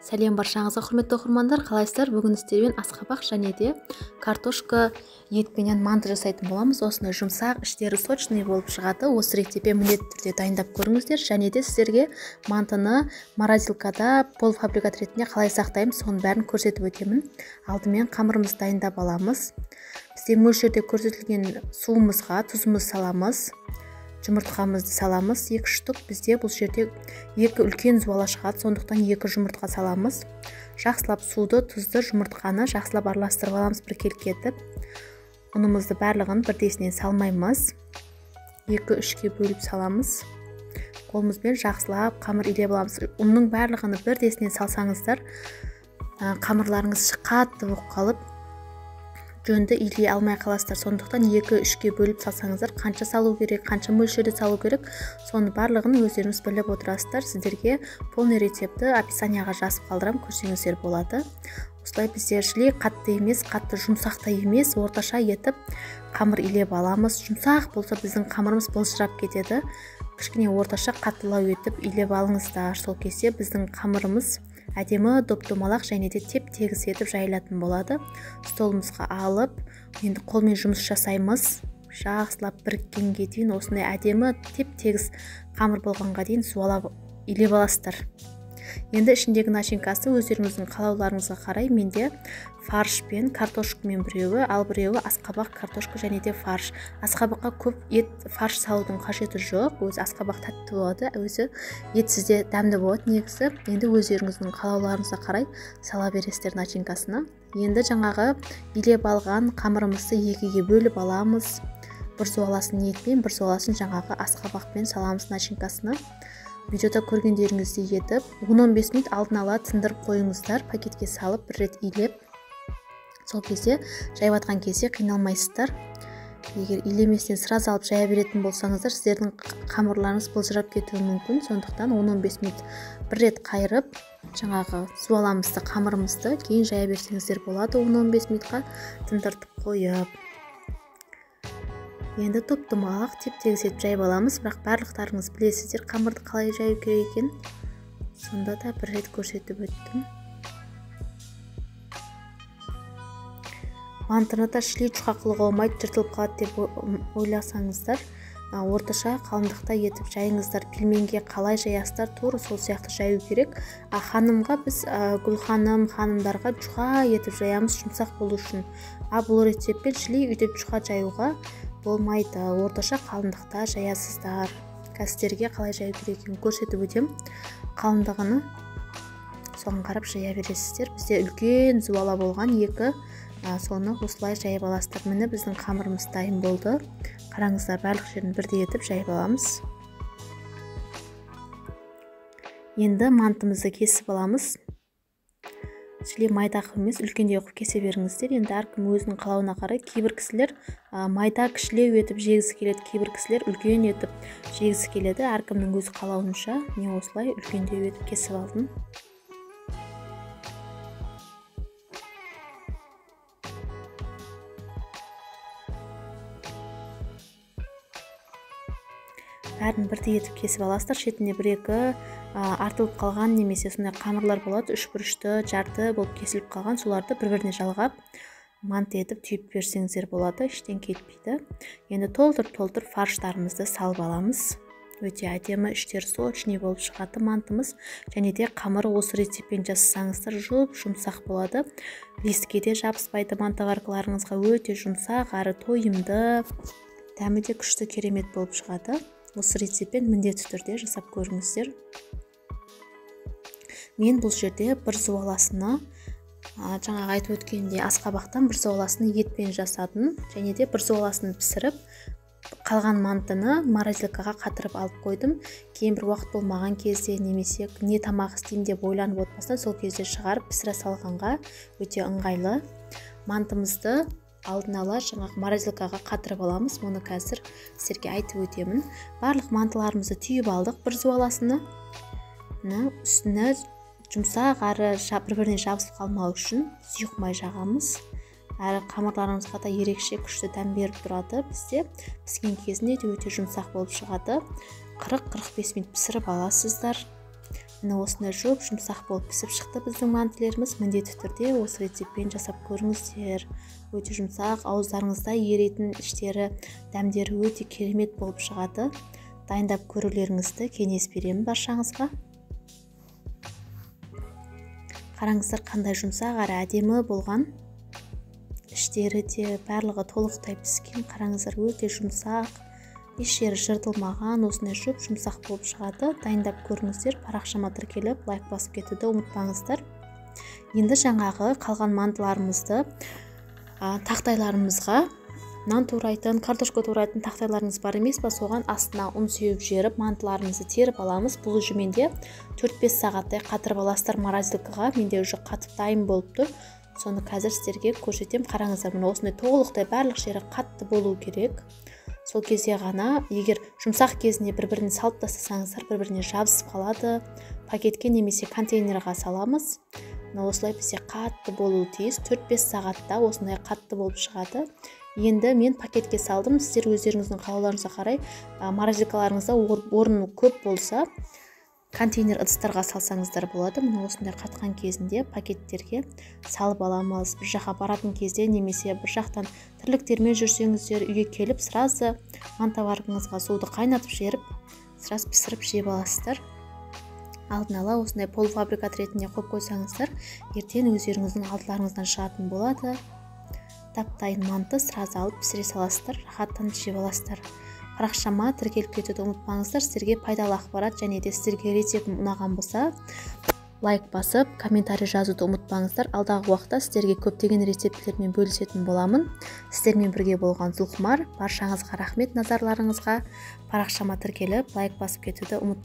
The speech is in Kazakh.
Сәлем баршаңызға, құрметті оқырмандар, қалайсыздар? Бүгін сіздермен асқабақ және де картошка етпенен манты жасайтын боламыз. Осындай жұмсақ, іштері сочный болып шығады. Осы рецептпен міндетті түрде дайындап көріңіздер. Және де сіздерге мантыны морозилкада полуфабрикат ретінде қалай сақтаймыз, соның бәрін көрсетіп өтемін. Алдымен қамырымызды дайындап аламыз. Бізде мөлшерде көрсетілген суымызға тұзымызды саламыз. Жұмыртқамызды саламыз, 2 штук. Бізде бұл жерде 2 үлкен зуала шығады, сондықтан 2 жұмыртқа саламыз. Жақсылап суды, тұзды, жұмыртқаны жақсылап араластырып аламыз біркелкі етіп. Ұнымызды барлығын бірдесінен салмаймыз. 2-3-ке бөліп саламыз. Қолымызбен жақсылап қамыр илеп аламыз. Ұнның барлығын бірдесінен салсаңыздар, қамырларыңыз қатты болып қалып, жөнді илей алмай қаласыздар. Сондықтан 2-3-ке бөліп салсаңыздар, қанша салу керек, қанша мөлшерде салу керек, соны барлығын өздеріңіз біліп отырасыздар. Сіздерге полный рецепті описанияға жазып қалдырам, көрсеңіздер болады. Осылай бізде шілей қатты емес, қатты жұмсақ та емес, орташа етіп қамыр илеп аламыз. Жұмсақ болса біздің қамырымыз былжырап кетеді. Кішкене орташа қаттылау етіп илеп алыңыздар. Сол кезде біздің қамырымыз әдемі доп-домалақ және де теп-тегіс етіп жайылатын болады. Столымызға алып, енді қолмен жұмыс жасаймыз. Жақсылап біріккенге дейін, осындай әдемі теп-тегіс қамыр болғанға дейін суалап илеп аласыздар. Енді ішіндегі начинкасы өздеріңіздің қалауларыңызға қарай. Менде фаршпен, картошкамен біреуі, ал біреуі асқабақ, картошка және де фарш. Асқабаққа көп ет, фарш салудың қажеті жоқ. Өзі асқабақ тәтті болады, өзі етсіз де дәмді болады негізі. Енді өздеріңіздің қалауларыңызға қарай сала бересіздер начинкасына. Енді жаңағы илеп алған қамырымызды екіге бөліп аламыз. Бір суаласын етпен, бір суаласын жаңағы асқабақпен саламыз начинкасына. Видеода көргендеріңіздей етіп 10-15 минут алдын ала тындырып қойыңыздар, пакетке салып бір рет илеп. Сол кезде жайып атқан кезде қиналмайсыздар. Егер илеместен сразу алып жая беретін болсаңыздар, сіздердің қамырларыңыз былжырап кетуі мүмкін. Сондықтан 10-15 минут бір рет қайырып, жаңағы суаламызды, қамырымызды кейін жая берсеңіздер болады. 10-15 минутқа тындыртып қойып. Енді топ-домалақ теп-тегіс етіп жайып аламыз, бірақ барлықтарыңыз білесіздер қамырды қалай жаю керек екенін. Сонда да бір рет көрсетіп өттім. Мантыны да шілей жұқа қылуға болмайды, жыртылып қалады деп ойласаңыздар, орташа қалыңдықта етіп жайыңыздар. Пельменге қалай жаясыздар, тура сол сияқты жаю керек. А ханымға біз, Гүлханым ханымдарға жұқа етіп жаямыз, жұмсақ болу үшін. А бұл рецептпен шілей өйтіп жұқа жаюға болмайды, орташа қалыңдықта жаясыздар. Сіздерге қалай жаю керек екенін көрсетіп өтем. Қалыңдығını соған қарап жая бересіздер. Бізде үлкен зуала болған 2, соны осылай жайып аласыздар. Міне біздің қамырымыз дайын болды. Қараңыздар, барлық жерін бірдей етіп жайып аламыз. Енді мантымызды кесіп аламыз. Шілей майда қылып емес, үлкендеу қылып кесе беріңіздер. Енді әркім өзінің қалауына қарай. Кейбір кісілер майда кішілеу етіп жегісі келеді, кейбір кісілер үлкен етіп жегісі келеді. Әркімнің өз қалауынша. Мен осылай үлкендеу етіп кесіп алдым. Бәрін бірдей етіп кесіп аласыздар. Шетіне бір-екі артылып қалған немесе сондай қамырлар болады, үш бұрышты, жарты болып кесіліп қалған, соларды бір-біріне жалғап манты етіп түйіп берсеңіздер болады, іштен кетпейді. Енді толтырып-толтырып фарштарымызды салып аламыз. Өте әдемі, іштері сочный болып шығады мантымыз. Және де қамыры осы рецептпен жасасаңыздар жұп-жұмсақ болады. Листке де жабыспайды мантоваркаларыңызға, өте жұмсақ, әрі тойымды, дәмі де күшті, керемет болып шығады. Осы рецептпен міндетті түрде жасап көріңіздер. Мен бұл жерде бір зуаласыны, жаңағы айтып өткендей, асқабақтан бір зуаласыны етпен жасадым. Және де бір зуаласын пісіріп, қалған мантыны морозилкаға қатырып алып қойдым. Кейін бір уақыт болмаған кезде немесе не тамақ істеймін деп ойланып отпастан, сол кезде шығарып пісіре салғанға өте ыңғайлы. Мантымызды алдын ала жаңағы морозилкаға қатырып аламыз. Оны қазір сіздерге айтып өтемін. Барлық мантыларымызды түйіп алдық бір зуаласыны. Мына үстіне жұмсақ әрі бір-біріне жабысып қалмау үшін сұйық май жағамыз. Әрі қамырларымызға да ерекше күшті дәм беріп тұрады. Бізде піскен кезінде де өте жұмсақ болып шығады. 40-45 минут пісіріп аласыздар. Міне осындай жұп-жұмсақ болып пісіп шықты біздің мантілеріміз. Міндетті түрде осы рецептпен жасап көріңіздер. Өте жұмсақ, ауыздарыңызда еритін, іштері, дәмдері өте керемет болып шығады. Дайындап көрулеріңізді кеңес беремін баршаңызға. Қараңыздар, қандай жұмсақ әрі әдемі болған. Іштері де барлығы толықтай піскен. Қараңыздар, өте жұмсақ, еш жері жыртылмаған, осындай жұп-жұмсақ болып шығады. Дайындап көріңіздер, парақшама тіркеліп, лайк басып кетуді ұмытпаңыздар. Енді жаңағы қалған мантыларымызды тақтайларымызға, нан турайтын, картошка турайтын тақтайларыңыз бар емес па, соған астына ұн сеуіп жіберіп, мантыларымызды теріп аламыз. Бұл уже менде 4-5 сағаттай қатырып аласыздар морозилкаға. Менде уже қатып дайын болып тұр. Соны қазір сіздерге көрсетемін. Қараңыздар, міне осындай толықтай барлық жері қатты болу керек. Сол кезде ғана, егер жұмсақ кезінде бір-біріне салып тастасаңыздар, бір-біріне жабысып қалады. Пакетке немесе контейнерға саламыз. Мына осылай бізде қатты болуы тиіс. 4-5 сағатта осындай қатты болып шығады. Енді мен пакетке салдым. Сіздер өздеріңіздің қалауларыңызға қарай, морозилкаларыңызда орын көп болса, контейнер ыдыстарға салсаңыздар болады. Міне осындай қатқан кезінде пакеттерге салып аламыз. Бір жаққа баратын кезде немесе бір жақтан тірліктермен жүрсеңіздер, үйге келіп сразу мантоваркаңызға суды қайнатып жіберіп, сразу пісіріп жеп аласыздар. Алдын ала осындай полуфабрикат ретінде қойып қойсаңыздар, ертең өздеріңіздің алдыларыңыздан шығатын болады. Тап-дайын манты сразу алып пісіре саласыздар, рахаттанып жеп аласыздар. Парақшама тіркеліп кетуді ұмытпаңыздар. Сіздерге пайдалы ақпарат және де сіздерге рецептім ұнаған болса, лайк басып, комментарий жазуды ұмытпаңыздар. Алдағы уақытта сіздерге көптеген рецептілермен бөлісетін боламын. Сіздермен бірге болған Зұлқұмар. Баршаңызға рахмет назарларыңызға. Парақшама тіркеліп, лайк басып кетуді ұмытпаңыздар.